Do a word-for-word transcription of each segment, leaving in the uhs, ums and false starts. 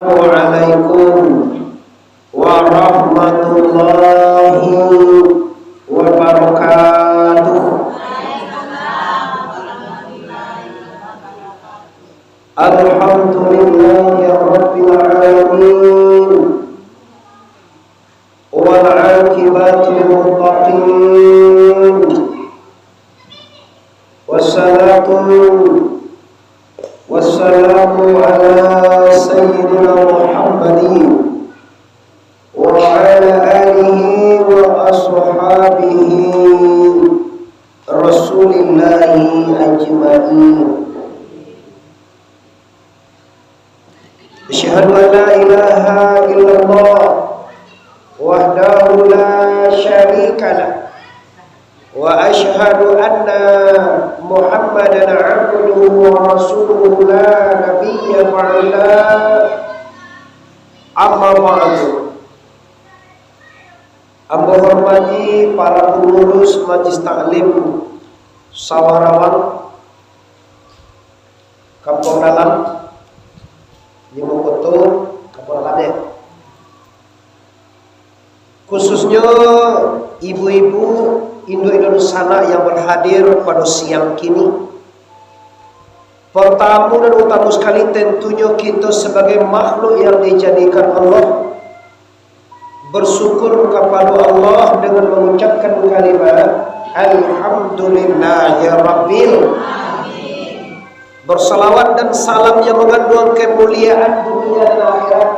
Assalamualaikum warahmatullahi wabarakatuh. Alhamdulillahi rabbil alamin. Wal aqibatu lil muttaqin. Wassalatu wassalamu ala sayyidina Muhammadin wa ala alihi wa ashabihi Rasulillahi ajma'in. Asyhadu an la ilaha illallah wahdahu la syarikalah. Wa asyhadu anna Muhammadan abduhu wa rasuluhu la nabiyya ba'da. Amma ba'du. Ambo hormati para pangurus Majlis Taklim Sawah Rawang, Kampung Dalam, Limo Koto, Kampung Dalam, ya. Khususnyo ibu-ibu, induak-induak dunsanak yang berhadir pada siang kini. Pertama dan utama sekali, tentunyo kito sebagai makhluk yang dijadikan Allah, bersyukur kepada Allah dengan mengucapkan kalimat, "Alhamdulillahirabbil." Bersalawat dan salam yang mengandung kemuliaan dunia dan akhirat,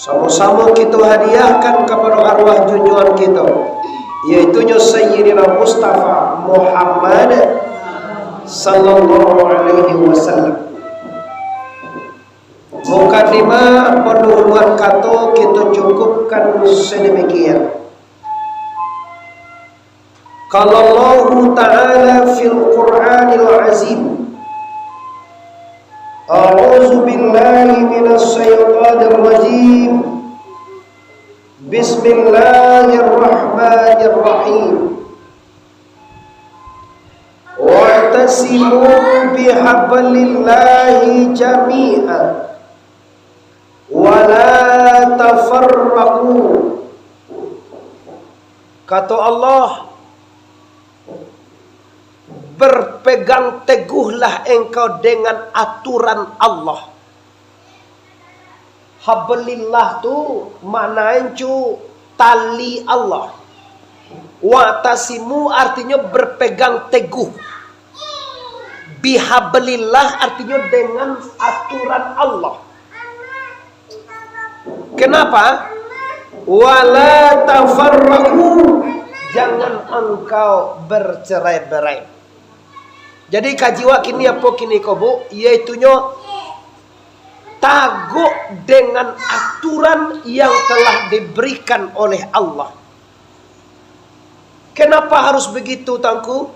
samo-samo kito hadiahkan kepada arwah junjungan kito, yaitunyo Sayyidina Mustafa Muhammad sallallahu alaihi wasallam. Mukadimah, pendahuluan kato kito cukupkan sademikian. Qala Allahu Ta'ala fil Qur'anil Azim. A'udzu billahi minasy syaithanir rajim. Bismillahirrahmanirrahim. Wa'tasimu bihablillahi jami'an wa la tafarraqu. Kato Allah, berpegang teguhlah engkau dengan aturan Allah. Hablillah tu maknanyo tali Allah. Wa'tasimu artinyo berpegang teguh. Bihablillah artinyo dengan aturan Allah. Kenapa? Wala tafarraqu, jangan engkau bercerai-berai. Jadi kaji wak kini apo kini ko, Bu? Yaitunyo tagok dengan aturan yang telah diberikan oleh Allah. Kenapa harus begitu, Tuangku?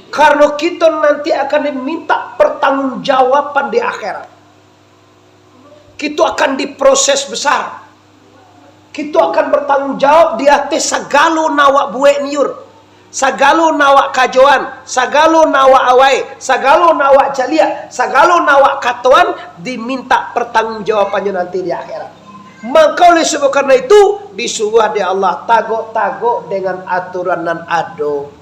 Karena kita nanti akan diminta pertanggungjawaban di akhirat. Kita akan diproses besar. Kita akan bertanggung jawab di ateh sagalo nan awak buek niur, sagalo nan awak kajoan, sagalo nan awak awai, sagalo nan awak caliak, sagalo nan awak katoan, diminta pertanggungjawabannyo nanti di akhirat. Maka oleh sebab karena itu, disuruah dek Allah, tagok-tagok dengan aturan nan ado.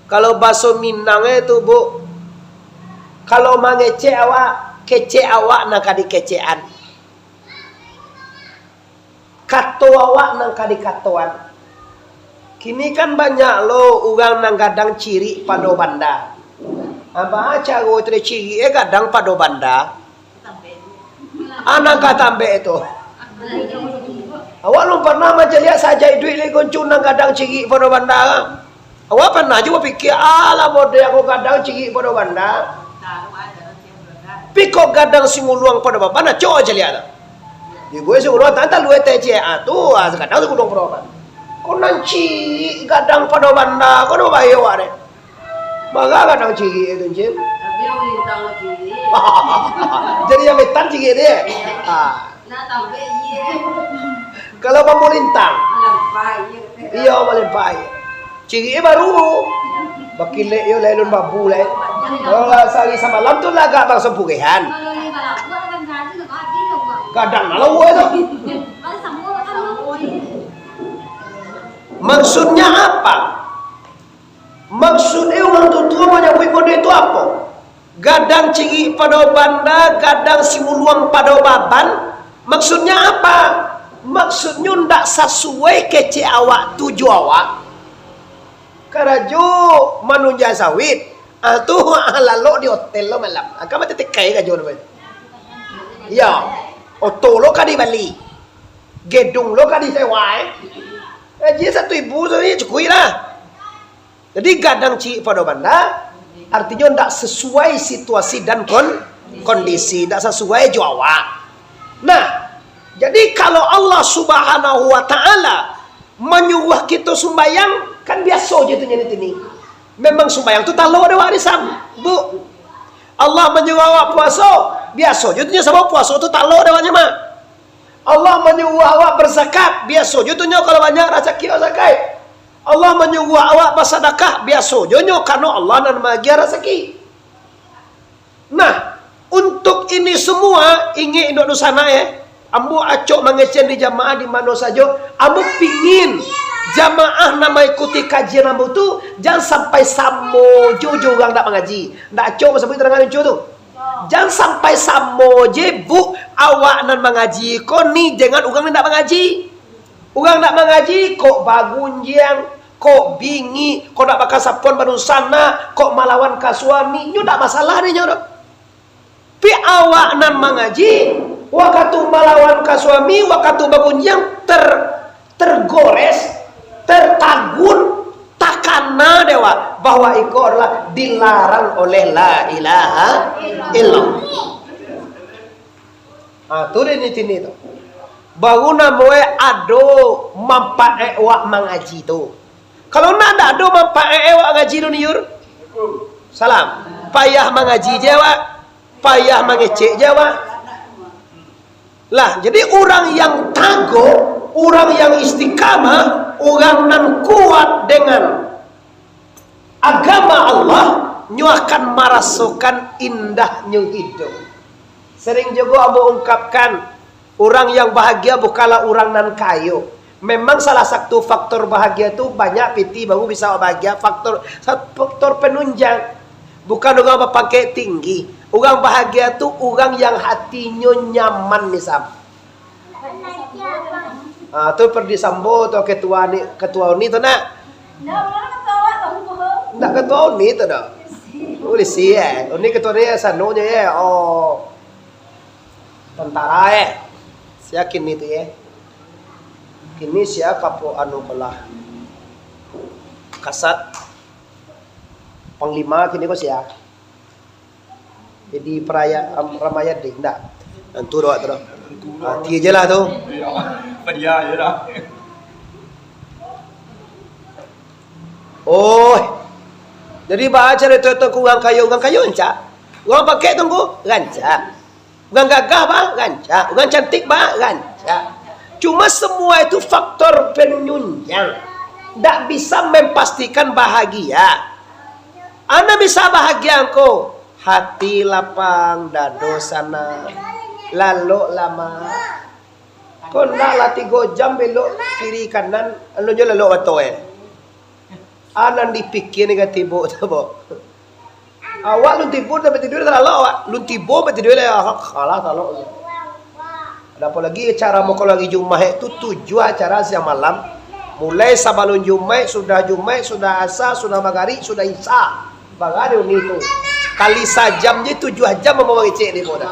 Kalau baso Minang e tu, Bu, kalau mangecek awak, kecek awak nan ka dikecekan. Kato awak nan ka dikatoan. Kini kan banyak lo urang nan gadang cirik pado banda. Apo caro tu deh, cirik e gadang pado banda? Ah, nan ka tambek tu. Awak alun parnah mancaliak sajak iduik lai goncu nan gadang cirik pado banda? Awak parnah juo bapikia, "Alah, model ko gadang cirik pado banda." Pi kok gadang singuluang pado banda, cok caliak tu. Di gue singuluang tan taluai teh ciek, ah, tu, ah, gadang singuluang pado banda. Ko nan cirik gadang pado banda, ko nan babayo awak deh. Bara gadang cirik tu, Cin? Tapi yang malintang lo cirik. Jadi yang metan cirik deh. Ah. Nak tambek, iye. Kalau bambu lintang. Malampai, iye. Iyo, malampai. Cirik baru. Bakilek yo, lain babu lai. Kalau sahari samalam tu lah agak bangso purehan. Kalau ni balabuak kan gaji lah, Pak. Gadang na lawak tu. Maksudnya apa? Maksudnya urang tuo-tuo manyabuik model tu apo? Gadang cirik pado banda, gadang simuluang pado baban. Maksudnya apa? Maksudnyo ndak sasuai kecek awak tu jo awak. Karajo manunjang sawit, ah, tu, ah, lalok di hotel lo malam. Ah, kan matetekai karajo namonyo. Iyo, oto lo ka dibali, gedung lo ka disewa, eh. Gaji satu ibu sajo cukuik lah. Jadi, gadang cirik pado banda, artinyo ndak sasuai situasi dan kon-, kondisi, ndak sasuai jo awak. Nah, jadi kalau Allah Subhanahu wa Ta'ala manyuruah kito sumbayang, kan biaso jo tu nyo di sini. Memang sumbayang tu talok dek awak ni, Sam, Bu. Allah manyuruah awak puaso, biaso jo tu nyo, sabab puaso tu talok dek awak nyo mah. Allah manyuruah awak bazakat, biaso jo tu nyo kalau banyak rasaki awak zakat. Allah manyuruah awak basadakah, biaso jo nyo karano Allah nan maagiah rasaki. Nah, untuk ini semua, ingek induak dunsanak, eh, ambo acok mangecek di jamaah di mano sajo, ambo pingin jamaah nan maikuti kajian ambo tu, jan sampai samo jo, jo urang ndak mangaji. Ndak acok ambo sabuik tarangan inco tu. Jan sampai samo je, Bu, awak nan mangaji ko ni dengan urang nan ndak mangaji. Urang ndak mangaji, kok bagunjiang, kok bingik, kok ndak bakasapoan badunsanak, kok malawan ka suami, nyo ndak masalah dek nyo doh. Pi awak nan mangaji, wakatu malawan ka suami, wakatu bagunjiang, ter-, tergores, tertagun, takana dek awak bahwa iko adalah dilarang oleh la ilaha illallah. Ha, tu dek ni tini tu. Baru namonyo ado manfaat wak mangaji tu. Kalau nak ndak ado manfaat wak ngaji tu, Niur? Salam. Payah mangaji je wak. Payah mangecek je wak. Lah, jadi urang yang tago, urang yang istiqamah, urang nan kuat dengan agama Allah, nyo akan marasokan indahnyo hidup. Sering jugo ambo ungkapkan, urang yang bahagia bukanlah urang nan kayo. Memang salah satu faktor bahagia tu banyak pitih baru bisa bahagia, faktor, faktor penunjang. Bukan urang bapangkek tinggi. Urang bahagia tu urang yang hatinyo nyaman, misal. Ah, tu Ferdy Sambo tu ketua ni, ketua uni tu nak. Ndak, urang ketua awak tu, Bu. Ndak ketua uni tu dah. Polisi, eh. Uni ketua ni sanonyo, eh. Oh. Tentara, eh. Sia kini tu, eh. Kini sia kapo anu kolah. Kasat. Panglima kini ko sia. Jadi peraya-, am-, Ramayadi, ndak? Tantu doh, tu doh. Mati je lah tu. Iya. Padia je dah. Oh. Jadi, baa carito tu, urang kayo, urang kayo rancak. Urang pakek tu, rancak. Urang gagah, ba, rancak. Urang cantik, ba, rancak. Cuma semua itu faktor penunjang. Ndak bisa mempastikan bahagia. Nan bisa bahagia ko, hati lapang, dado sanang, lalok lamak. Ko ndak lah tigo jam belok kiri kanan, alun jo lalok bato, eh. Nan dipikia ni ka tibo tu, bo. Awak lun tibo sampai tidur, lalok awak. Lun tibo sampai tidur lah, ah, kalah talok. Ada apo lagi acara mako lagi Jumaik tu, tujuah acara siang malam. Mulai sabalun Jumaik, sudah Jumaik, sudah Asa, sudah Magarib, sudah Isa. Bagadi uni tu. Kali sajam je tujuah jam ambo mangecek di mudo.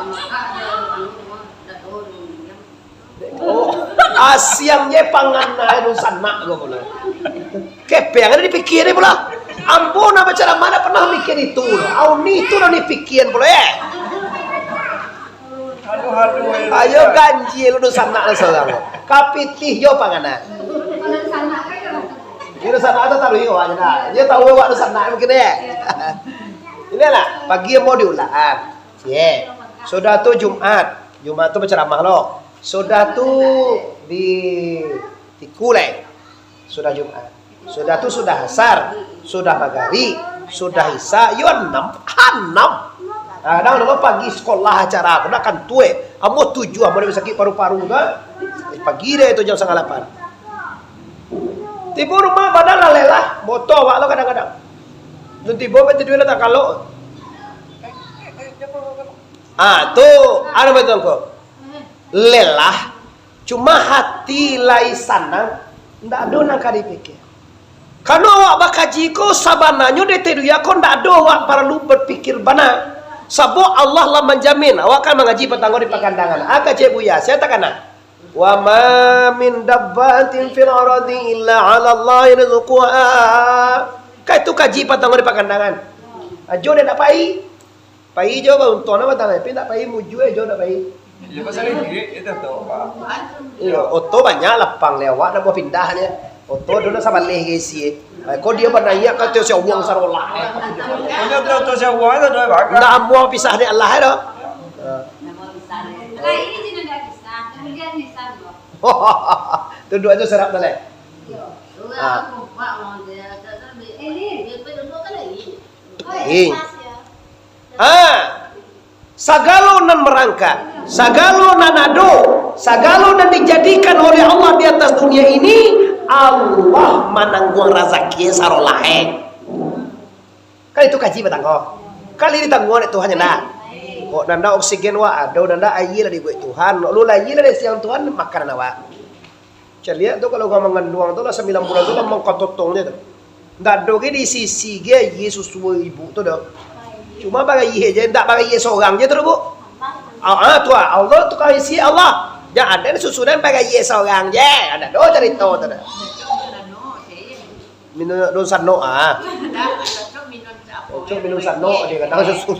Oh, asiang je pangan dunsanak ko pulo. Kepeng ado dipikia pulo. Ambo nak bacaramah ndak pernah mikia itu. Uni tu lah dipikia pulo, eh. Ayo ganjil dunsanak lah saurang. Kapitih jo panganan. Yo dunsanak tu taruih awak je dah. Yo tahu awak dunsanak mungkin, eh. Inilah, pagi ambo di Ulakan. Ye. Sudah tu Jumat. Jumat tu bacaramah lo. Sudah tu di Tiku lai. Sudah Jumat. Sudah tu sudah Asar, sudah Magarib, sudah Isa, yo anam, anam. Kadang dulu pagi sekolah acara, kena kan tuek. Ambo tujuah, ambo dah sakik paru-paru tu, ah. Eh, pagi deh tu jam satangah lapan. Tibo rumah badan lah lelah, boto awak lo kadang-kadang. Dun tibo, betidur lah tak kalok. Ah, tu, ado batua ko. Lelah, cuma hati lai sanang, ndak ado nan ka dipikia. Karano awak bakaji ko, sabananyo di dunia ko ndak ado awak paralu bapikir bana. Sabab Allah lah manjamin, awak kan mangaji patang ko di Pakandangan. Ah, kecek Buya, sia takana? "Wa ma min dabbatin fil ardi illa 'alallahi rizquha." Kan itu kaji patang ko di Pakandangan. Ajo dek ndak pai. Pai jo bauntuang namo batang, tapi ndak pai mujua jo ndak pai. Iyo, pasal ringgit itu tu, Pak. Iyo, oto banyak lapang lewat, nak buah pindah je. Oto dulu sabaleh ke isi. Ai, kok dia banaiak ka tu sia uang sarolah. Punya tu, tu sia uang tu dah, Pak. Ndak amuah pisah dek Allah tu. Ha. Tunduak tu serap tu leh. Ha. Ih. Ha. Sagalo nan marangkak, sagalo nan ado, sagalo nan dijadikan oleh Allah di atas dunia ini, Allah manangguang razaki sarolah, eh. Kan itu kaji batanggo. Kali ditangguang dek Tuhan, ndak? Kok ndak oksigen wak ado, ndak aia lah dibuek Tuhan, lu lah aia lah disiang Tuhan, makan awak. Caliak tu, kalau urang manganduang tu lah sambilan bulan tu lah mangkatotong je tu. Ndak ado ge di sisi ge aia susu ibu tu doh. Cuma baraia je, ndak baraia sorang je tu, Bu. Ah, ah, tu ah, Allah tu ka isi Allah. Jan ado susu nan baraia sorang je. Ndak ado carito tu doh. Minum daun sanok ah. Cocok minum sanok dia kadang susu.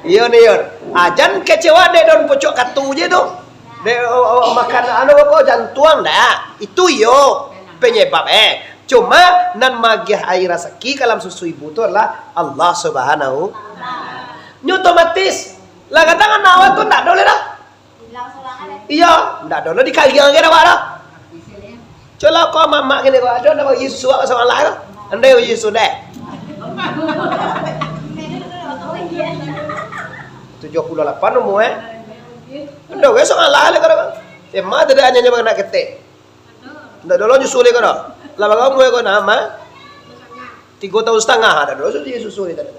Iyo ni, Yon. Ah, jan kecewa dek daun pucuak katu je tu. Dek, oh, oh, makan anu apo, jantuang dak. Itu iyo penyebab, eh. Cuma nan magiah aia rasaki ka dalam susu ibu tu adalah Allah Subhanahu. Nyo otomatis. Lah kadang anak awak tu ndak ado lai dah. Iyo, ndak ado lo dikariang ka awak doh. Colah ko mamak kini ko, ado ndak bagi susu awak sabaleh tu. Andai bagi susu deh. Tujuah puluah lapan umur, eh. Ado ge sabaleh ko doh. Emang tidak hanya nyo nak ketek. Ndak ado lo nyusu lai ko doh. Lah bara umur ko nah, Mak? Tigo tahun satangah, ndak ado lo nyusu lai tadi.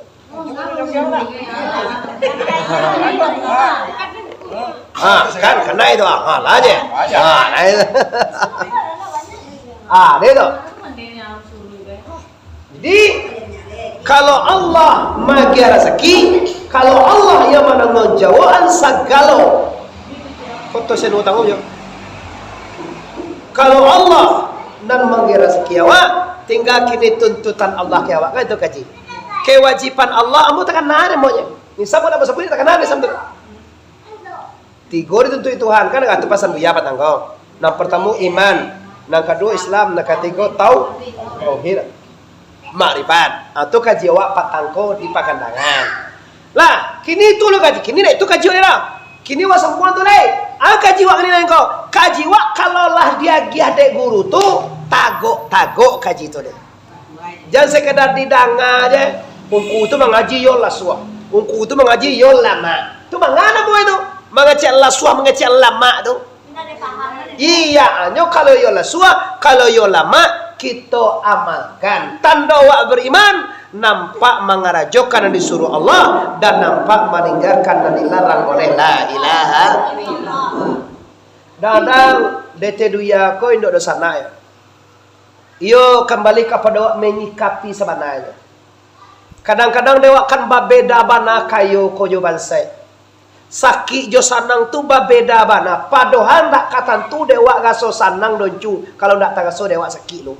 Ah, kan, kanai tu, ah, ah, lah je. Ah, nah itu. Ah, dia tu. Jadi, kalau Allah magiah rasaki, kalau Allah yang manangguang jawaban sagalo, foto saya dua tahun je. Kalau Allah nan magiah rasaki awak, tingga kini tuntutan Allah ka awak, kan itu kaji. Kewajiban Allah, ambo takana dek ambo nyo. Ni, sabo nak basabuik, takana dek sampai. Tigo dituntuik Tuhan, kan, atu pasan Buya patang ko. Nan partamo iman, nan kaduo Islam, nan katigo tau-, tauhid, makrifat. Ah, tu kaji awak patang ko di Pakandangan. Lah, kini tu lo kaji, kini ndak itu kaji awak ni lah. Kini awak sampuan tu lai. Ah, kaji awak kini nangko. Kaji awak kalau lah diagiah dek guru tu, tagok-tagok kaji tu deh. Jan sekadar didanga je. Ungku tu mangaji yo lasuah. Ungku tu mangaji yo lamak. Tu manga namo itu? Mangecek lasuah, mangecek lamak tu. Iya, hanyo kalau yo lasuah, kalau yo lamak, kito amalkan. Tando awak bariman, nampak mangarajokan nan disuruah Allah, dan nampak maninggakan nan dilarang oleh la ilaha illallah. Dadang, dete duya ko indok dosanak yo. Iyo kambali kapado awak manyikapi sabananyo. Kadang-kadang dek awak kan babeda bana kayo ko jo bansaik. Sakik jo sanang tu babeda bana. Padohal ndak ka tantu dek awak raso sanang doncu, kalau ndak taraso dek awak sakik tu.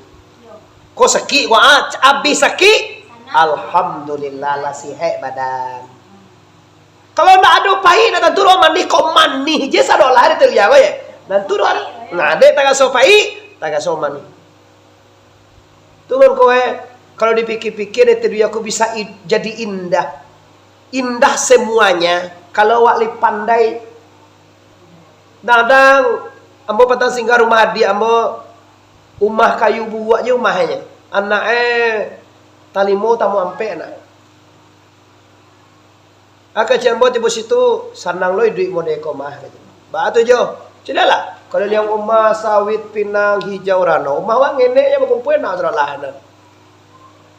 Ko sakik ko, ah, abih sakik, alhamdulillah lah sihaik badan. Kalau ndak ado paik, ndak tantu doh manih, kok manih je sadolah di telia ko ye. Tantu doh. Nah, dek taraso paik, taraso manih. Tu mangko, eh, kalau dipikia-pikia, dek teduya ko bisa i-, jadi indah. Indah semuanya, kalau awak lai pandai. Dadang, ambo patang singgah rumah adiak ambo, umah kayu buruak je umahnyo. Anak, eh, talimo, tamo ampek anak. Aka ciambo tibo situ, sanang lo iduik model ko mah, gitu. Baa tu jo. Caliaklah, kalau liang umah, sawit, pinang, hijau, rano. Umah awak ngenek je bakumpua nak suralah tu.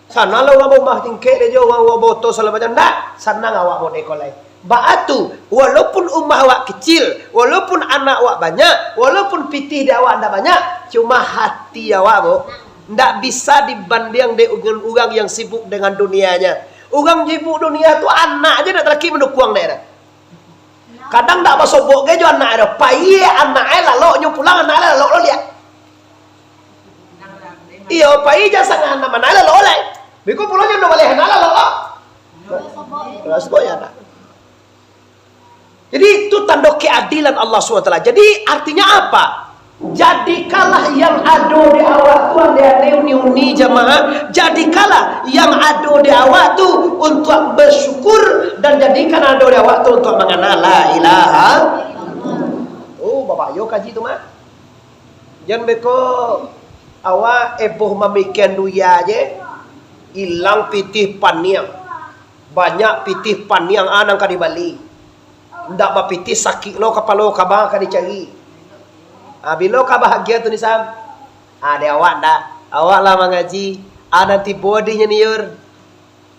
Sanang lah urang baumah tingkek dek jo, urang, urang baoto sagalo macam. Ndak, sanang awak model ko lai. Baa tu, walaupun umah awak kecil, walaupun anak awak banyak, walaupun pitih di awak ndak banyak, cuma hati awak, Bu, ndak bisa dibandiang dek urang, urang yang sibuk dengan dunianya. Urang sibuk dunia tu anak je ndak talaki mandukuang dek dah. Kadang ndak basobok ge jo anak e doh. Pai anak e lalok, nyo pulang anak e lalok lo liak. Iyo, pai jan sangahan anak e lalok lai. Biko pulang nyo ndak baleh anak e lalok lo. Ndak sobok yo anak. Jadi, itu tando keadilan Allah subhanahu wa taala. Jadi, artinya apa? Jadikanlah yang ado di awak tu, andai-andai uni-uni jamaah, jadikanlah yang ado di awak tu untuak bersyukur, dan jadikan ado di awak tu untuak mangana la ilaha. Oh, babahayo kaji tu mah. Jan beko awak eboh mamikian dunia je, ilang pitih paniang. Banyak pitih paniang a nan ka dibali. Ndak bapitih sakik lo kapalo kaba ka dicari. Ah, bilo ka bahagia tu ni, Sam? Ah, dek awak ndak. Awak lah mangaji. Ah, nan tibo di nyo niur.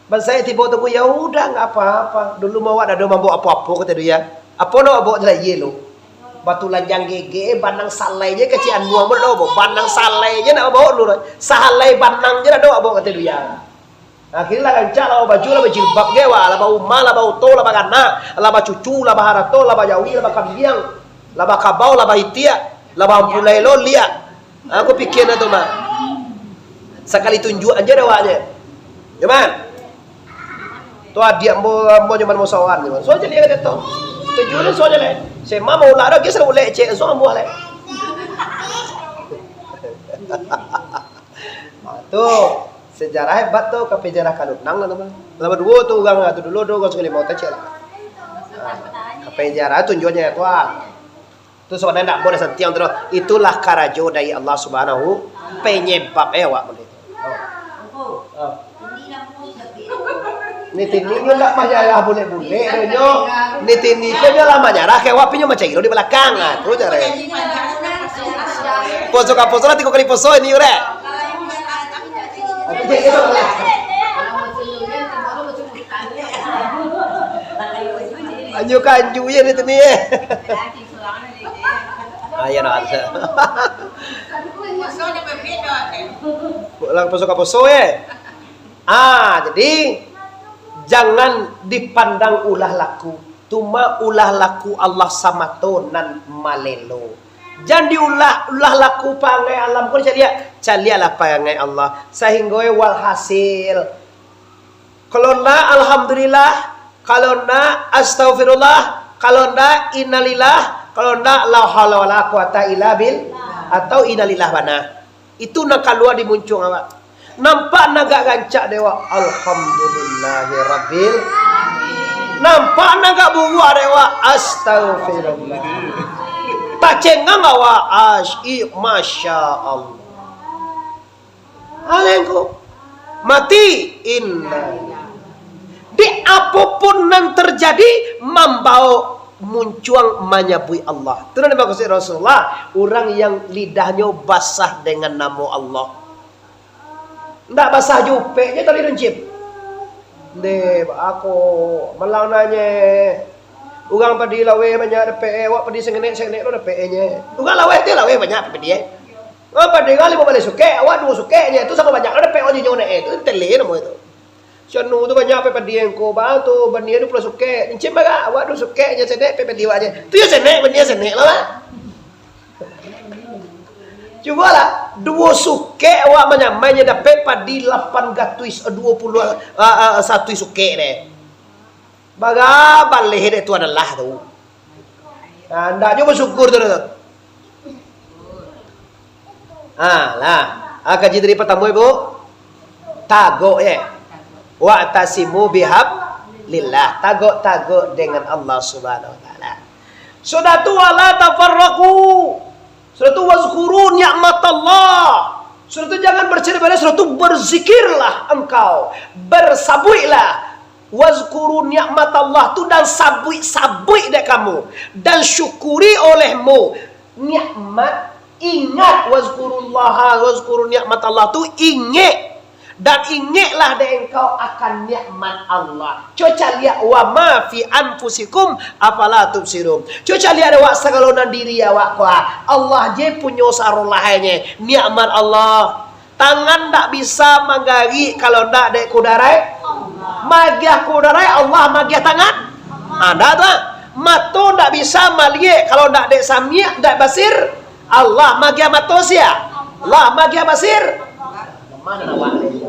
Bansaik tibo tu, ya udah, nggak apa-apa. Dulu mah awak dak ado mambaok apo-apo, kata dia. Apo nak baok tu lah, iye lo. Batu lanjang gege, banang salai je kecek anuang, ndak ado baok. Banang salai je nak baok dulu. Sahalai banang je ndak ado baok, kata dia. Akhirnyo lah rancak, lah babaju, lah bajilbab ge awak, lah baumah, lah baoto, lah baranak, lah bacucu, lah baharato, lah bajawi, lah bakambiang, lah bakabau, lah baitiak, lah baampulai lo liak. Aku pikia tu mah. Sakali tunjuak aja dah awaknyo. Yo, Man? Tu adiak ambo, ambo nyaman musawaran, Man. So jadi kata tu. Tunjuak tu so jadi. Sema mau lah dah, geser ulek cek, so ambo lah. Ah, tu sejarah hebat tu, kape jarah Kalunang lah tu, Bang. Lah baduo tu urang lah tu, dulu ado urang Sungai Limau, tacek lah. Ah, kape jarah tunjuaknyo tu, ah. Tu sabananyo ndak buliah santiang tu doh. Itulah karajo dari Allah Subhanahu, penyebab, eh, awak buliah tu. Oh. Oh. Ni tini nyo ndak payah lah bulek-bulek doh nyo. Ni tini ko nyo lah manyarah ka awak, pi nyo mancari lo di balakang. Ah, tu caro. Poso ka poso lah, tigo kali poso ini urek. Anju kanju ye ni tini ye. Ah, iya, no, ada. Pulang poso ka poso ye. Ah, jadi, jangan dipandang ulah laku. Cuma ulah laku Allah samato nan malelo. Jan diulah, ulah laku parangai alam ko dicaliak. Caliaklah parangai Allah. Sahinggo, eh, walhasil. Kalau ndak, alhamdulillah. Kalau ndak, astagfirullah. Kalau ndak, innalillah. Kalau ndak, la haula wala quwata illa bil-, atau innalillah bana. Itu nan kalua di muncuang awak. Nampak nan agak rancak dek awak. Alhamdulillahirabbil. Nampak nan agak buruak dek awak. Astagfirullah. Tacengang awak. Asy-, masya Allah. Alengku. Mati. Inna. Di apopun nan terjadi, mambao muncuang manyabuik Allah. Tu nan dimaksud Rasulullah, urang yang lidahnyo basah dengan namo Allah. Ndak basah jupek je tadi runcim. Ndeh, baa ko, malang nanye. Urang padi laweh banyak dapek e, awak padi sangenek-sangenek lo dapek e nye. Urang laweh tu laweh banyak padi e. Urang padi urang limo baleh sukek, awak duo sukek nye. Tu samo banyak lo dapek awak jinyo nek e. Tu tele namo itu. Si anu tu banyak pek padi engko, baa tu, bani anu pulo sukek. Incin bara, awak duo sukek nye, senek pek padi awak nye. Tu yo senek, bani yo senek lo, bah. Cubolah, duo sukek awak manyamai nye dapek padi lapan gatuih, duo puluah, ah, ah, satuih sukek deh. Bara baleh dek tu adalah tu. Nah, ndak nyo basyukur tu dah tu. Ha, lah. Ha, kaji tadi partamo, Ibu. Tagok, ye. Wa'tasimu bihablillah. Tagok-tagok dengan Allah Subhanahu wa Ta'ala. Sudah tu, wala tafarraqu. Sudah tu, wazkuru ni'matallah. Sudah tu, jangan bercerai-berai. Sudah tu, berzikirlah engkau. Bersabuiklah. Wazkuru nikmat Allah tu dan sabuik-sabuik dek kamu, dan syukuri olehmu nikmat, ingat, wazkurullaha, wazkuru nikmat Allah tu, ingek, dan ingeklah dek engkau akan nikmat Allah. Cubo caliak, "Wa ma fi anfusikum, afala tubsirun." Cubo caliak dek awak sagalo nan diri awak ko, ah. Allah je punyo sarolah nyo, nikmat Allah. Tangan ndak bisa manggarik kalau ndak dek kudarai. Magiah kudarai Allah magiah tangan. Ada tu, ah. Mato ndak bisa maliek kalau ndak dek samiak, ndak basir. Allah magiah mato sia? Allah magiah basir. Mana awak ni?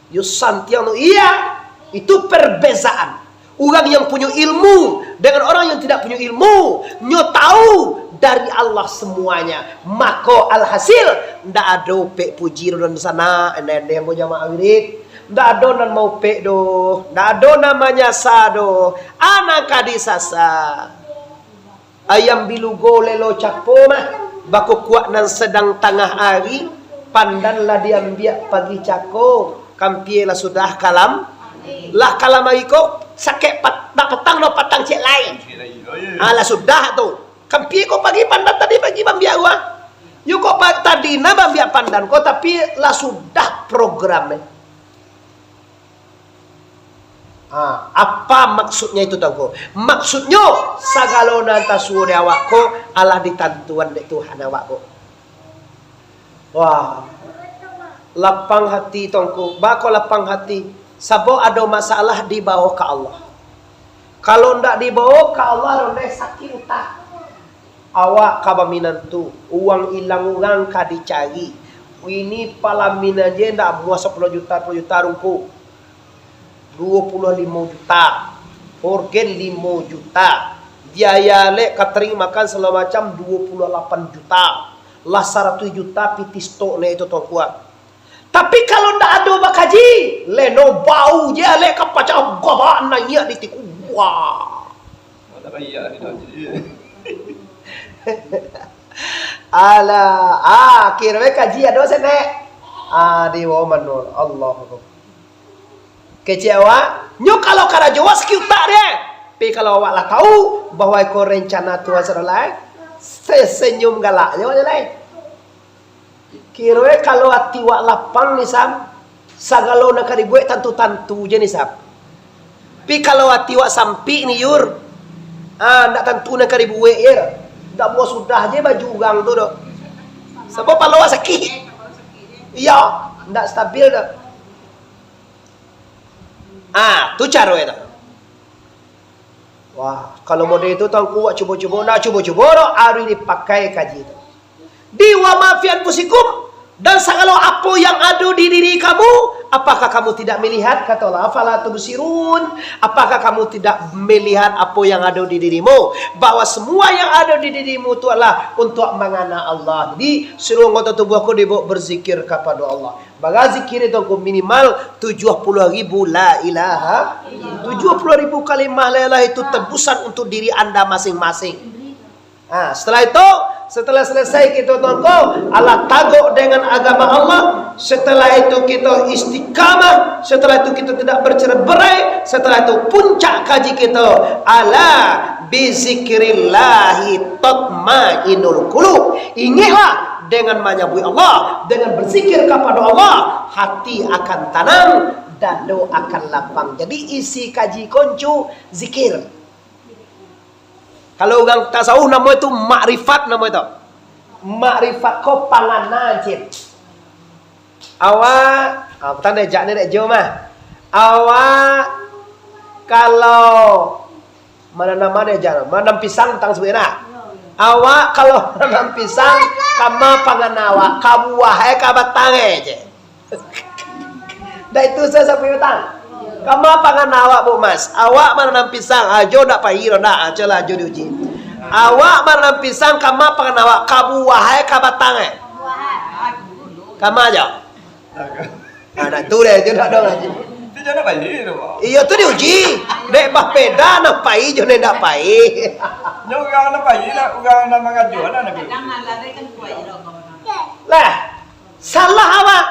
Yo santiang tu, iya, itu perbezaan. Urang yang punyo ilmu dengan orang yang tidak punyo ilmu, nyo tahu dari Allah semuanya. Mako, alhasil, ndak ado pek puji dalam sana, ende-ende ambo jamaah wirid. Ndak ado nan maupek doh, ndak ado nan manyasa doh. Anak ka disasa. Ayam bilugo lelo capo mah, bakukuak nan sadang tangah ari, pandan lah diambiak pagi cako, kampia lah sudah kalam, lah kalam ari ko, sakek pat-, nak patang, nak patang cek lai. Ah, lah sudah tu. Kampia ko pagi pandan tadi pagi bambiak ko, ah. Yo ko pa-, tadi nah bambiak pandan ko, tapi lah sudah program, eh. Ha, apa maksudnya itu, Tuangku? Maksudnyo, sagalo nan tasuo di awak ko alah ditantuan dek Tuhan awak ko. Wah, lapang hati, Tuangku. Bako lapang hati. Sabab ado masalah dibawo ka Allah. Kalau ndak dibawo ka Allah, rondeh sakik utak. Awak ka baminantu, uang ilang urang ka dicari. Ini palaminan je ndak amuah sapuluah juta, dua puluah juta rungku. Dua puluah limo juta. Orgen limo juta. Biaya alek, catering, makan, sagalo macam, dua puluah lapan juta. Lah saratuih juta pitih stok ne itu, Tuangku. Tapi kalau ndak ado bakaji, leno bau je alek ka pacah gabak naiak di tiku. Wah. Alah, ah, kiro kaji ado sanak. Ah, di bawah mano? Allahu Akbar. Kecek awak, nyo kalau karajo awak sakik utak deh. Tapi kalau awak lah tahu bahwa iko rencana Tuhan sudah lai, se-, senyum galak je awak lai. Kiro e kalau ati wak lapang ni, Sam, sagalo nan ka dibuek tantu-tantu je ni, Sam. Tapi kalau ati wak sampik ni, Yur, ah, ndak tantu nan ka dibuek je doh. Ndak buah sudah je baju urang tu doh. Sabab palo wak sakik. Iyo, ndak stabil doh. Ah, tu caro e tu. Wah, kalau model itu, Tuangku, wak cubo-cubo, ndak cubo-cubo doh, harus dipakai kaji tu. Di wa ma fi anfusikum, dan sagalo apo yang ado di diri kamu, apakah kamu tidak melihat? Kata Allah, "Afala tubsirun?" Apakah kamu tidak melihat apo yang ado di dirimu? Bahwa semua yang ado di dirimu tu adalah untuk mangana Allah. Jadi, seluruh anggota tubuh ko dibawa berzikir kepada Allah. Bara zikir itu, Tuangku, minimal tujuah puluah ribu la ilaha. Tujuah puluah ribu kalimah la ilaha itu tebusan untuk diri anda masing-masing. Ha, setelah itu, setelah selesai kita, Tuangku, alah tagok dengan agama Allah, setelah itu kita istiqamah, setelah itu kita tidak bercerai-berai, setelah itu puncak kaji kita, ala bizikrillahi tatmainnul qulub. Ingatlah, dengan manyabuik Allah, dengan berzikir kepada Allah, hati akan tanang, dado akan lapang. Jadi, isi kaji ko nyo zikir. Kalau urang tasawuf namo itu makrifat, namo itu. Makrifat ko pangana, cin. Awak, ah, patang dek jak ni dek jo mah. Awak kalau mananam dek jak, mananam pisang tang sabuik nah. Awak kalau mananam pisang, kama pangana awak, ka buah e, ka batang e, cek. Dak itu sajo sampai batang. Kama pangana awak, Bu Mas? Awak mananam pisang, ajo ndak pai doh, ndak, ajo lah, ajo diuji. Awak mananam pisang, kama pangana awak, ka buah e, ka batang e? Kama ajo. Ah, nak tu deh, tu nak dong aji. Itu jangan pai tu, Pak. Iyo tu diuji. Dek bapeda nak pai jo nak ndak pai. Nyo urang nak pai, nak urang nak mangajo, nak nak. Lah, salah awak.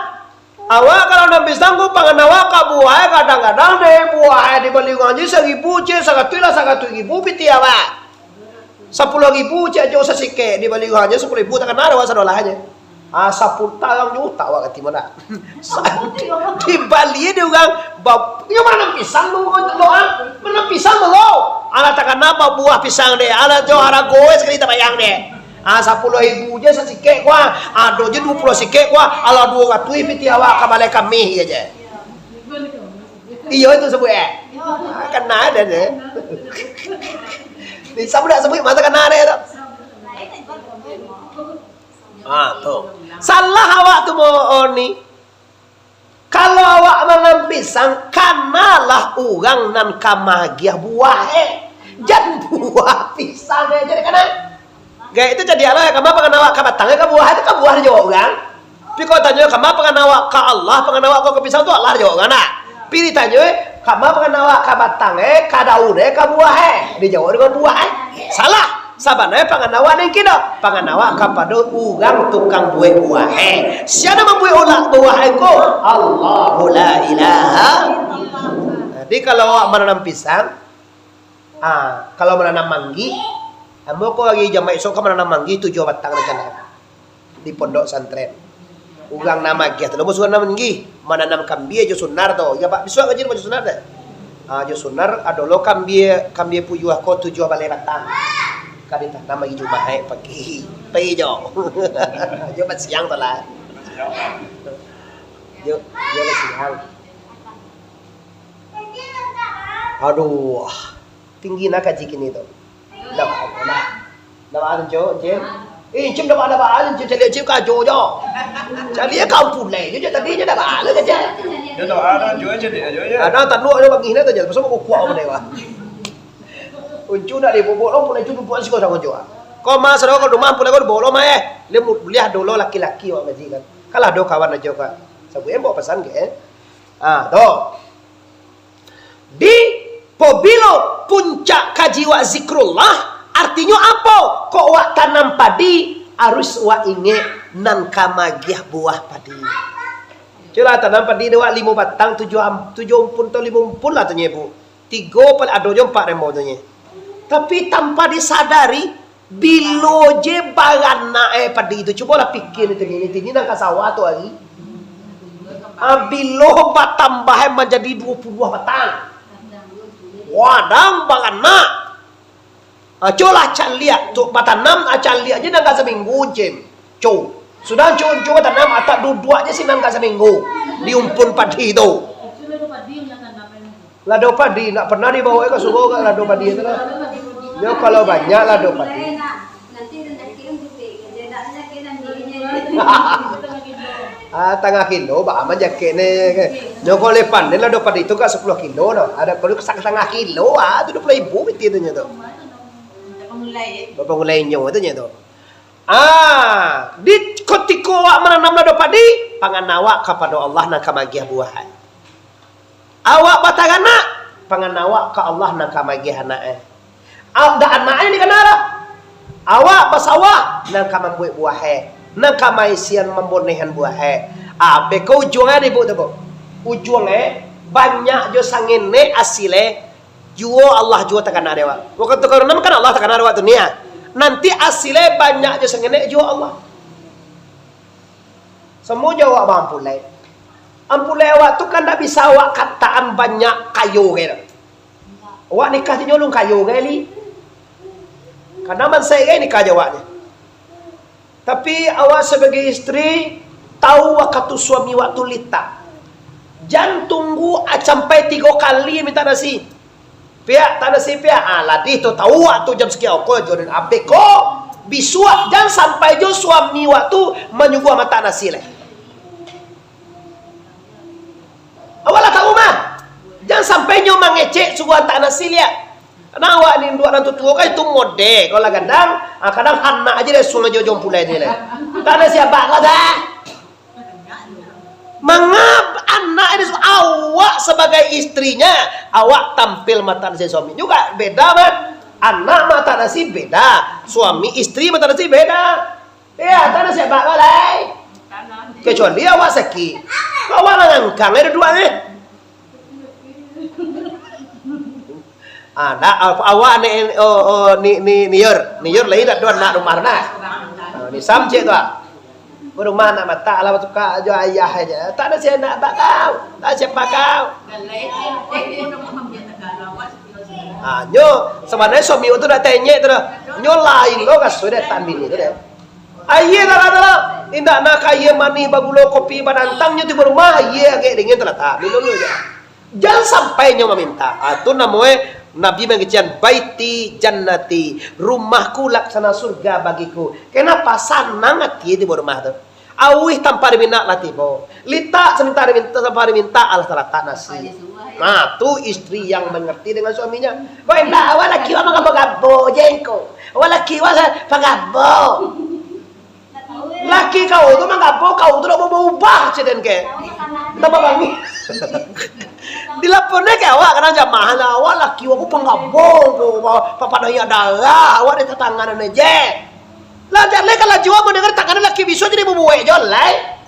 Awak kalau nan pisang ko pangan awak ka buah, kadang-kadang deh buah di bali urang je saribu, cek saratuih lah saratuih ribu pitih awak. Sapuluah ribu cek ajo sasikek di bali urang je sapuluah ribu takana awak sadolahnyo. Ah, sapuluah tarang jo utak awak kati mana. Di bali di urang, bab, yo mana nan pisang tu, lo ah, mana nan pisang tu lo. Alah takana babuah pisang deh, alah jo harago sakali tabayang deh. Ah, sapuluah ribu je sasikek kuah, ado je duo puluah sikek kuah, alah duo ratuih pitih awak ka balai kami je. Iyo itu sabuik eh. Ah, kana ado je. Ni sabuik nak sabuik masa kana ado tu. Ah, tu. Salah awak tu mo ni. Kalau awak mananam pisang, kanalah urang nan ka magiah buah eh. Jan buah pisang eh jadi kana. Gaek tu jadi Allah, kama pangan awak ka batang eh, ka buah eh, tu ka buah dijawab urang. Tapi kalau tanyo kama pangan awak ka Allah, pangan awak ka pisang tu Allah dijawab urang nak. Tapi ditanyo eh, kama pangan awak ka batang eh, ka daun eh, ka buah eh. Dijawab dengan buah eh. Salah. Sabananyo pangan awak nan kini, pangan awak kapado urang tukang buek buah eh. Sia nan mambuek ulak buah eh ko? Allahu la ilaha. Jadi kalau awak mananam pisang, ah, kalau mananam manggih, ambo ko hari jamaah esok ka mananam manggih tujuah batang rancana di pondok santren. Urang nan magiah tu, lo basuo nan maninggi, mananam kambia jo sunar tu. Iyo, Pak, bisuak kaji jo sunar tu. Ah, jo sunar, ado lo kambia, kambia puyuah ko tujuah baleh batang. Ka ditanam hari Jumaik pagi. Pai jo. Jo basiang tu lah. Jo, jo basiang. Aduh. Tinggi nah kaji kini tu. Dah ba-, dah. Dah ba-, Encim. Eh, Encim dah ba-, dah ba-, Encim caliak Encim kajo jo. Caliak kampung lai jo, tadi je dah ba-, lah kaji. Yo dah ba-, dah jo, caliak jo, yo. Ada tanuk ada bangih nah tu je. Pasal kukuak apa dewa. Uncu dah dibobok lo, pulai tu duduak siko sama jo. Kau mas dah kau rumah pulai kau dibobok lo mah eh. Dia mu-, buliah dulu laki-laki awak ngaji kan. Kalah do kawan ajo ka. Sabuik embok pasan ke eh. Ah, tu. Di pabilo puncak kaji wak zikrullah, artinyo apo? Kok wak tanam padi, arus wak ingek nan ka magiah buah padi. Cubolah tanam padi dek wak limo batang, tujuah am-, tujuah umpun atau limo umpun lah tu nyo, Bu. Tigo paliang ado jo ampek rembo tu nyo. Tapi tanpa disadari, bilo je baranak eh padi tu, cubolah pikia ni tini, ni tini nan ka sawah tu ari. Ah, bilo batambah eh manjadi duo puluah batang. Wadang baranak. Ah, cubolah caliak tu batanam, ah, caliak je nan ka saminggu, Cim. Cu. Sudah cu, cu batanam, atak duduak je sinan ka saminggu. Di umpun padi tu. Lado padi, ndak pernah dibawa ka surau ka lado padi tu lah. Yo, kalau banyak lado padi. Ah, tangah kilo, baa manjakek ne. Nyo kalau panen lado padi tu ka sapuluah kilo no. Ada kalau ka satangah kilo, ah, tu duo puluah ribu pitih tu nyo tu. Bapangulai nyo tu nyo tu. Ah, di kutiko awak mananam lado padi, pangan awak kapado Allah nan ka magiah buah. Awak bataranak, pangan awak ka Allah nan ka magiah anak eh. Aw-, dak anak eh dikana lah. Awak basawah, nan ka mambuek buah eh, nan ka maisian mambonehan buah eh. Ah, beko ujuang eh, Ibu tu, Bu. Ujuang eh, banyak jo sangenek asil eh, juo Allah juo takana dek awak. Wakatu ka nanam kan Allah takana dek awak tu nia. Nanti asil eh banyak jo sangenek juo Allah. Samo jo awak baampulai. Ampulai awak tu kan ndak bisa awak katakan banyak kayo gai tu. Awak nikah jo nyo alun kayo gai li. Karena mansai gai nikah jo awak ni. Tapi awak sabagai isteri, tahu wakatu suami wakatu litak. Jan tunggu a-, sampai tigo kali minta nasi. Piak, tak nasi piak. Ah, ladih tu tahu wakatu jam sakian ko, jodoh abih ko. Bisuak jan sampai jo suami wakatu manyuguah matak nasi lai. Awak lah tahu mah. Jan sampai nyo mangecek suruah antak nasi liak. Karena awak ni induak nan tutuo kan itu model. Kalau lah gadang, ah, kadang anak aja deh suruh jo jom pulai ni lah. Tak ada siapa kau dah. Mangap anak ini su-, awak sebagai istrinya, awak tampil mata nasi suami juga beda mah. Anak mata nasi beda, suami istri mata nasi beda. Iya, tak ada siapa kau lai. Kecuali awak sakik. Awak lah ngangkang ai duduak ni. Ah, ndak, awak ni, oh, oh, ni, ni, niur. Niur lai dak ado anak rumah nah. Ah, ni sam cek tu ah. Rumah anak matak lah batuka jo ayah aja. Tak ada siapa nak bak kau. Tak ada siapa kau. Ah, nyo, sabananyo suami tu dak tenyek tu dah. Nyo lain lo kaso dek tan bini tu deh. Aia dah, dah, dah. Indak nak ka aia manih bagulo kopi banantang nyo tibo rumah, aia agak dingin talatak. Minum dulu je. Jan sampai nyo maminta. Ah, tu namonyo Nabi mangecekan, "Baiti jannati, rumahku laksana surga bagiku." Kenapa? Sanang ati tibo rumah tu. Auih tanpa diminta lah tibo. Litak seminta diminta, tanpa diminta, alah talatak nasi. Nah, tu istri yang mengerti dengan suaminya. Kok indak, awak laki awak manggabo-gabo je ko. Awak laki awak sa-, panggabo. Laki kau tu manggabo, kau tu dak mau berubah, ceden ke. Tambah bangi. Dilaporkan ke awak, kadang jamaah lah, awak laki awak ko panggabo ko, pa-, papadai darah, awak di tatangan je. Lah, jan lai kalau jua mandanga tangan laki biso jadi babuek jo lai.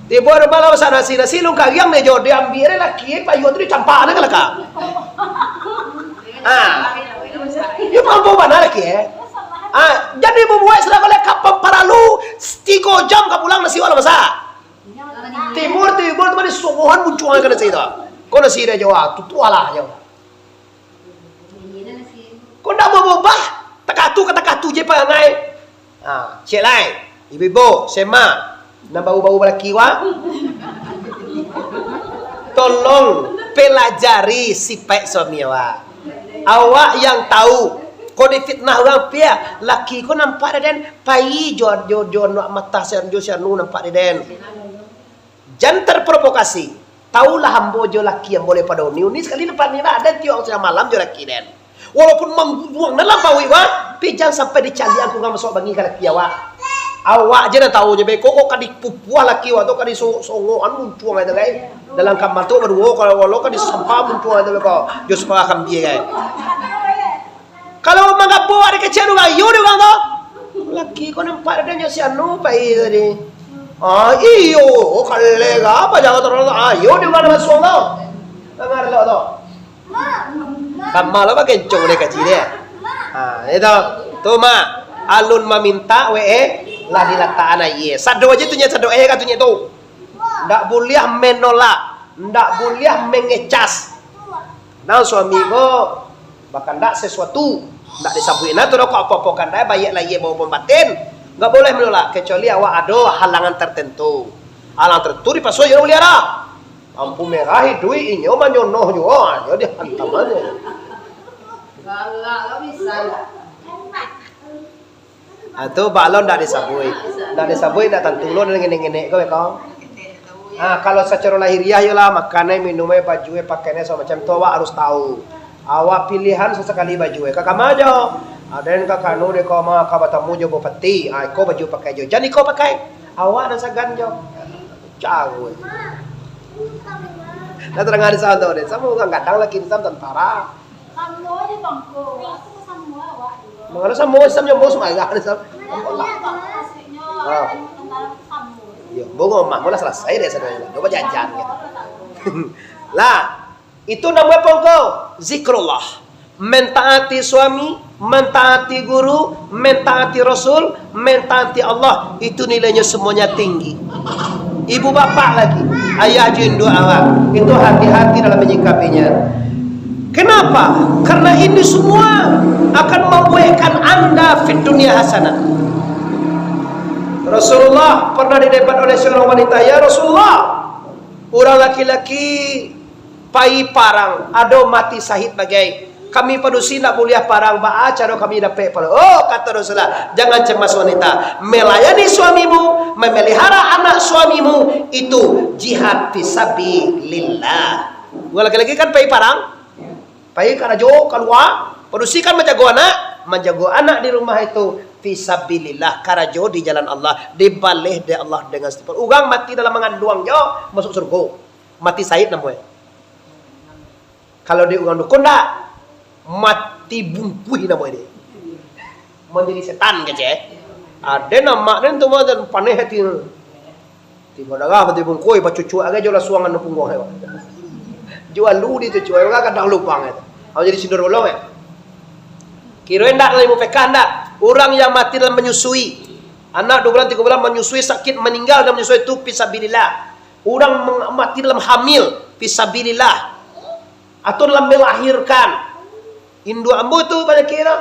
Tibo rumah lah masak nasi, nasi alun kariang deh jo, diambiak deh laki, payuang tu dicampak deh ka lakang. Ah. Iyo mampu bana laki, eh. Ah, jadi babuek sudah baliak kapang paralu, tigo jam ka pulang nasi awak lah masak. Timur, timur tu mah di sogohan muncuang ka nasi tu. Ko nasi deh jo, ah, tu, tu alah jo. Ko ndak mau berubah, takatu ka takatu je parangai. Ha, cek lai, ibu-ibu, sema, nan baru-baru balaki wak. Tolong pelajari sipaik suami awak. Awak yang tahu, ko difitnah urang, pia, laki ko nampak dek den, pai jo, jo, jo anak mata si an-, jo si anu nampak dek den. Jan terprovokasi. Tahulah ambo jo laki ambo daripada uni-uni, sakali nampak ni lah, den tiok siang malam jo laki den. Walaupun mangguduang dalam pawik wak, tapi jan sampai dicaliak urang masuak bangih ka laki awak. Awak je nan tahu je, beko kok ka dipupuah laki awak tu, ka disongok-songokan muncuang itu, kan. Dalam kamar tu baduo, kalau walau ka disampah muncuang itu, beko. Jo sapara kambia, kan. Kalau manggabo awak dikecekan urang, iyo dek urang tu. Laki ko nampak dek den jo si anu pai tadi. Ah, iyo, kalera apa jangan terlalu. Ah, iyo dek urang masuak tu. Dengar elok tu. Kama lo bakencong dek kaji dek. Ha, itu. Tu mah, alun maminta we eh, lah dilatakan aia. Sado aja tu nyo sado eh ka tu nyo tu. Ndak buliah menolak, ndak buliah mengecas. Nah, suami ko bakandak sesuatu, ndak disabuik nah tu doh, kok apo-apo kandak, baiak lahia maupun batin. Ndak buliah menolak, kecuali awak ado halangan tertentu. Halangan tertentu dipaso jo buliah dah. Lampu merah iduik inyo manyonoh juo, inyo dihantam aja. Galak lah bisa. Ah, tu bak lo ndak disabuik. Ndak disabuik, ndak tantu lo ngenek-ngenek ko, beko. Ah, kalau sacaro lahiriah iyolah, makan ai, minum ai, baju ai, pakai ai, sagalo macam tu awak harus tahu. Awak pilihan sasakali baju ai. Ka kama jo? Aden ka kanu dek ko ma, ka batamu jo bupati. Ah, iko baju pakai jo. Jan iko pakai. Awak nan sagan jo. Caro ai. Dah tadanga di sana tu, deh. Samo urang gadang laki di sana tantara. Samo je bangko. Aku samo awak dulu. Mangalo samo, sam nyo bos marah ni, sam. Iyo, bang, maksudnyo, ah, tentara tu samo. Iyo, bang, omah, lah selesai deh, saudara. Coba jajan gitu. Lah, itu namonyo apo ko? Zikrullah. Mentaati suami, mentaati guru, mentaati Rasul, mentaati Allah, itu nilainyo semuanya tinggi. Ibu bapak lagi, ayah jo induak awak, itu hati-hati dalam menyikapinya. Kenapa? Karena ini semua akan membuahkan anda fid dunia hasanah. Rasulullah pernah didebat oleh seorang wanita, "Ya Rasulullah, urang laki-laki pai parang, ado mati sahid bagai. Kami padusi ndak buliah parang, baa caro kami dapek pahalo?" Oh, kata Rasulullah, "Jangan cemas wanita, melayani suamimu, memelihara anak suamimu, itu jihad fisabilillah." Urang laki-laki kan pai parang, pai karajo kalua, padusi kan manjago anak, manjago anak di rumah itu fisabilillah, karajo di jalan Allah, dibaleh dek Allah dengan setimpal. Urang mati dalam manganduang jo masuk surga. Mati sahid namonyo. Kalau di urang dukun ndak, mati bungkuih namonyo deh. Manjadi setan kecek. Aden amak den tu mah, den paneh hati. Tibo darah mati bungkoi, bacucuak agai jo lasuang anu pungguang, eh. Jo alu dicucuak, eh, kadang lubang, eh. Awak jadi sindur bolong, eh. Kiro indak dalam ilmu fikah, indak. Urang yang mati dalam manyusui, anak duo bulan, tigo bulan manyusui, sakit, maninggal dalam manyusui, tu fisabilillah. Urang meng-, mati dalam hamil, fisabilillah. Atau dalam melahirkan. Induak ambo tu banyak kiro.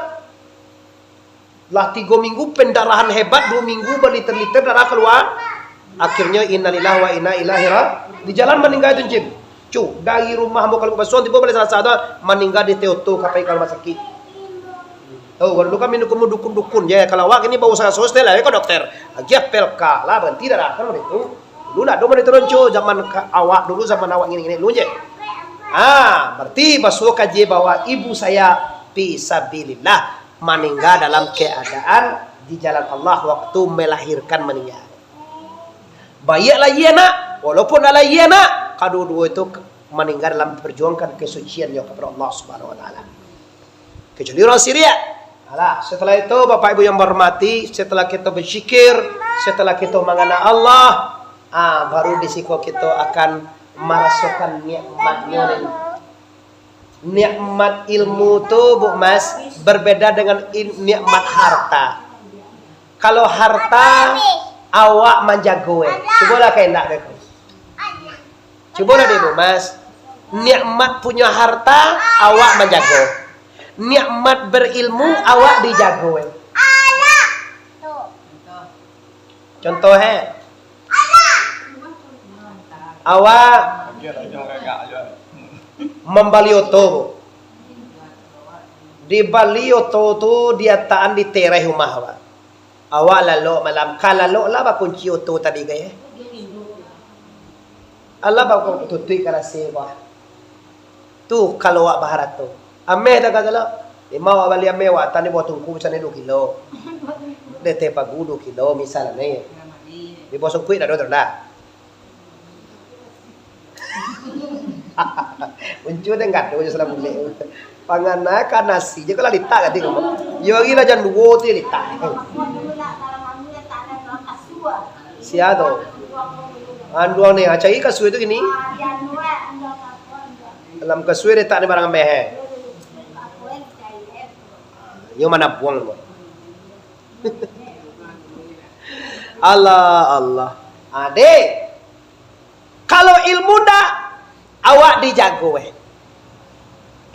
Lah tigo minggu pendarahan hebat, duo minggu baliter-liter darah kalua. Akhirnyo innalillahi wa inna ilaihi ra-, di jalan maningga tu, Jim. Cu, dari rumah ambo ka Lubuak Basuang, tibo balai Salasa tu, maningga di T O T, ka pai ka rumah sakit. Oh, dulu kami dukun-dukun je. Kalau awak kini bau sangat sostel lah, ya, ka dokter. Agiah pel ka lah, baranti darah, kan, itu. Dulu ndak ado monitor ronco, zaman ka-, awak dulu, zaman awak ngini-ngini dulu je. Ah, berarti basuo kaji bahwa ibu saya fisabilillah maningga dalam keadaan di jalan Allah waktu melahirkan maningga. Baiak lahia anak, walaupun ndak lahia anak, kaduo-duo itu maningga dalam memperjuangkan kesuciannya kepada Allah Subhanahu wa Taala. Kecuali urang Sirik. Alah, setelah itu, Bapak Ibu yang berhormati, setelah kita berzikir, setelah kita mengenal Allah, ah, baru di siko kita akan merasakan nikmatnya ni. Nikmat ilmu tu, Bu Mas, berbeda dengan il-, nikmat harta. Kalau harta, awak manjago, eh. Cubolah kaindak beko. Cubolah deh, Bu Mas. Nikmat punyo harta, awak manjago. Nikmat berilmu, awak dijago, eh. Contoh, eh. Awak mambali oto, Bu. Dibali oto tu, diatakan di teras rumah awak. Awak lalok malam, ka lalok lah bakunci oto tadi ka, eh. Alah baku tutuik karasi ko. Tu kalau awak baharato. Ameh dah kata lo. Limo awak bali ameh, awak tani bawah tungku, misalnyo duo kilo. Dete pagu duo kilo, misalnyo. Di bawah sungkuik dah, dah, dah. Uncu deh, nggak ada, uncu salah bulek. Pangana ka nasi je, kalau litak kati ngomong. Yo, lagi lah jam duo tu litak. Sia tu. Anduang ni, ah, cari kasua tu kini. Dalam kasua letak ni barang ameh, eh. Yo, mana buang tu? Allah, Allah. Adek. Kalau ilmu ndak, awak dijago, eh.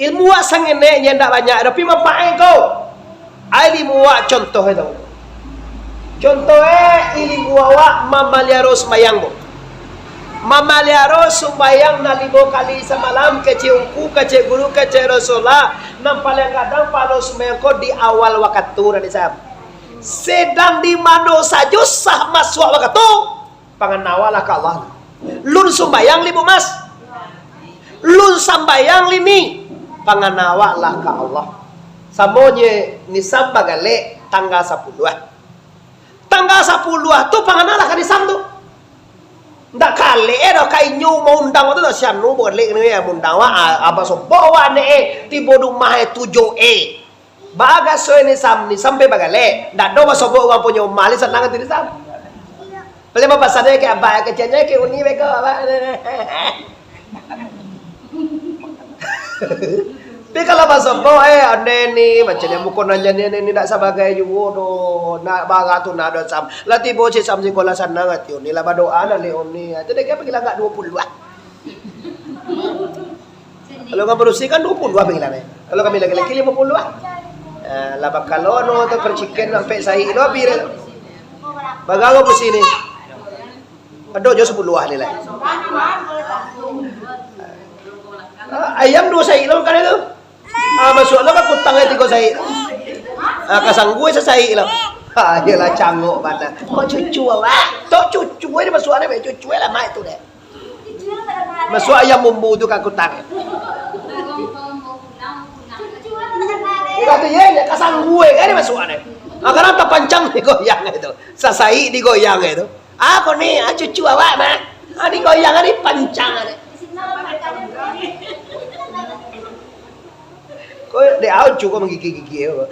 Ilmu awak sangenek, nyo ndak banyak, tapi manfaat ko. Ai ilmu awak contoh itu. Contoh, eh, ilmu awak mamaliaro sumbayang, Bu. Mamaliaro sumbayang nan limo kali samalam, kecek ungku, kecek guru, kecek Rasulullah, nan paling gadang pahalo sumbayang ko di awal wakatu, nan di sam. Sedang di mano sajo sah masuak wakatu, pangana awak lah ka Allah. Lun sumbayang li, Bu Mas. Lun sambayang li ni, pangana awak lah ka Allah. Samo je nisam bagalek tanggal sapuluah. Tanggal sapuluah tu pangana lah ka nisam tu. Ndak kalek eh doh ka inyo maundang tu, si anu bagalek ni, eh, maundang awak, ah, abah sobok awak ni, eh, tibo di rumah, eh, tujuh, eh. Bagasoi ni sam, ni sampai bagalek. Ndak ado basobok urang punyo umah, ni sanang ati ni sam. Paling bapasan ka abah, keceknyo ka uni beko, abah. Tapi kalau basobok, eh, ane ni, macam ni, bukan nanya ni, ni, ni ndak sabagai juo doh. Nak bara tu, nak ado sam. Lah tibo si sam sikolah sanang ati uni, lah badoa, lah lek uni. Itu dek apa gila agak duo puluah. Kalau urang padusi kan duo puluah panggilan, eh. Kalau kami laki-laki limo puluah. Ah, lah bakalo no tu percikan sampai saik lo habis dah. Bagaro padusi ni. Ado jo sapuluah ni lah. Ah, ayam duo saik lo kan itu. Ah, masuak lo ka kutang ai tigo saik. Ah, ka sanggua sasaik lo. Ah, iyolah cangok bana. Kok cucu awak? Tok cucu ai dimasuak ni, cucu ai lah mak tu deh. Masuak ayam bumbu tu ka kutang. Udah tu, ye, ye, ka sanggua, kan, dia masuk, ada. Ah, kadang tapancang digoyang itu. Sasaik digoyang itu. Ah, ko ni, ah, cucu awak, mah. Ah, digoyang, ah, dipancang, ada. Ko, dek au cukup menggigit-gigit, ko.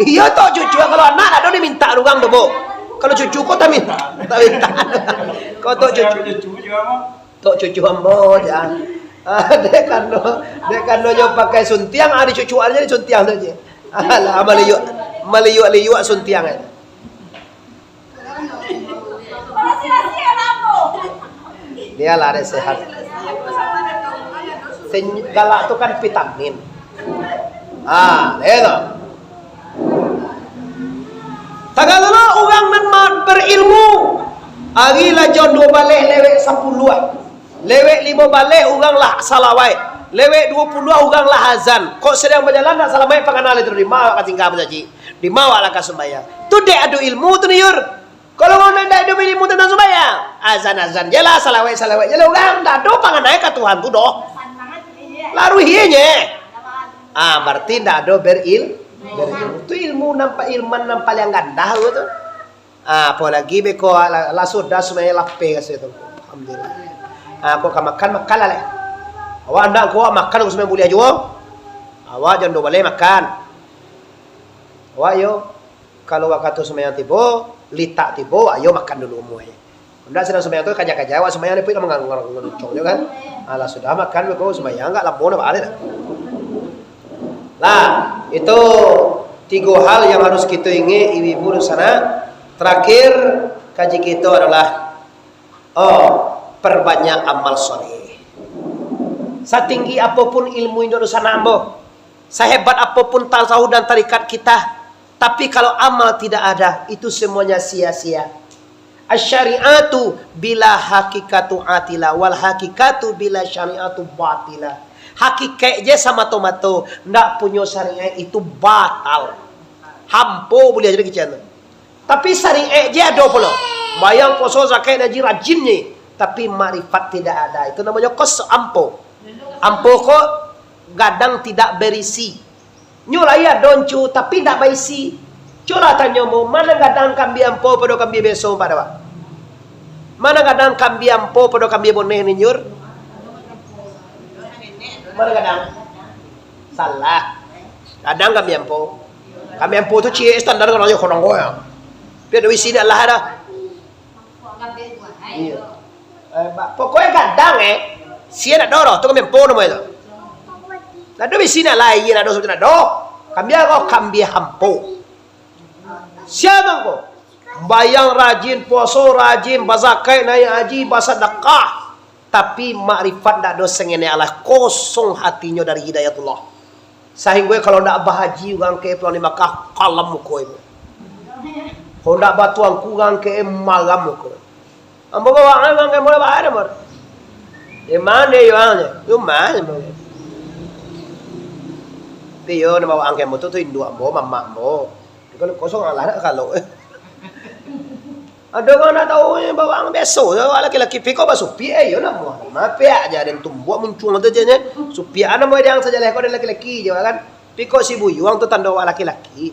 Iyo, tok cucu, kalau anak ndak ado diminta urang tu, Bu. Kalau cucu ko tak minta, tak minta. Ko tok cucu. Tok cucu ambo ja. Ah, dek karano, dek karano nyo pakai suntiang, ah, dicucuan se disuntiang tu je. Alah, maliuk, maliuk-liuk suntiang aja. Dia lah dek sehat. Sen-, galak tu kan vitamin. Ah, itu. Tagalo urang nan ma-, berilmu, ari lah jam duo baleh lewek sapuluah. Lewek limo baleh urang lah salawaik. Lewek duo puluah urang lah azan. Kok sadang bajalan nak salamaik pangana itu, di ma awak ka tingga bacaci? Di ma awak lah ka sumbayang? Tu dek ado ilmu tu, Yur. Kalau urang nan indak ado ilmu tantang sumbayang, azan-azan je lah, salawaik-salawaik je lah, urang ndak ado pangana ka Tuhan tu doh. Laruih inyo. Ah, berarti ndak ado beril-, berilmu. Tu ilmu nan pa-, ilmu nan paliang gandah tu. Ah, apolagi beko lah, lah sudah sumbayang lapeh raso tu. Alhamdulillah. Ah, kok ka makan, makan lah leh. Awak ndak kuat makan, kok sumbayang buliah juo. Awak jam duo baleh makan. Awak yo, kalau wakatu sumbayang tibo, litak tibo, awak yo makan dulu muai. Ndak sadang sumbayang tu kaja-kaja, awak sumbayang ni pun mangaruang-ngaruang jo kan. Alah sudah makan beko sumbayang agak lamo nak baliak lah. Lah, itu tigo hal yang harus kito ingek, ibu-ibu di sana. Terakhir, kaji kito adalah, oh, perbanyak amal soleh. Satinggi apopun ilmu inyo di sana ambo, sahebat apopun tasawuf dan tarikat kita, tapi kalau amal tidak ada, itu semuanya sia-sia. Asy-syari'atu bila hakikatu atila, wal hakikatu bila syari'atu batila. Hakikaik je samato-mato, ndak punyo syariat itu batal. Hampo buliah jadi kicau tu. Tapi syariat je ado pulo. Bayang puaso zakat haji rajin je, tapi makrifat tidak ada. Itu namonyo kos ampo. Ampo ko gadang tidak berisi. Nyo lai ado ncu, tapi ndak baisi. Cubolah tanyo ambo, ma nan gadang kambia ampo pado kambia biaso, Pak, ado, Pak? Ma nan gadang kambia ampo pado kambia boneh ni, Nyur? Ma nan gadang? Salah. Gadang kambia ampo. Kambia ampo tu ciek standar kan, ayo konang goyang. Piak duit sini lah dah. Iyo. Eh, ba-, pokoknyo gadang, eh. Sia ndak ado doh, tu kambia ampo namonyo tu. Ndak ado bisi nak lai, ndak ado sabanta ndak ado. Kambia ko, kambia ampo. Sia mangko? Sumbayang rajin, puaso rajin, bazakat, naiak haji, basadakah. Tapi makrifat ndak ado sangenek alah, kosong hatinyo dari hidayatullah. Sahinggo kalau ndak bahaji urang ka pulang di Makkah, kalam muko ibu. Kalau ndak batuangku urang ka maram muko. Ambo bawa urang ka mula bahaji, Ambo. Di ma iyo urang tu? Di ma, Ambo? Tapi iyo, nan bawa urang ka ambo tu, tu induak ambo, mamak ambo. Kalau kosong alah nak kalau. Ado urang ndak tahu, eh, bawang biaso, awak laki-laki piko basupiak, eh, iyo namo. Mapiak aja den tumbuak muncuang tu je, supiak namo yang sajaleh ko den laki-laki je kan. Piko si buyuang tu tando awak laki-laki.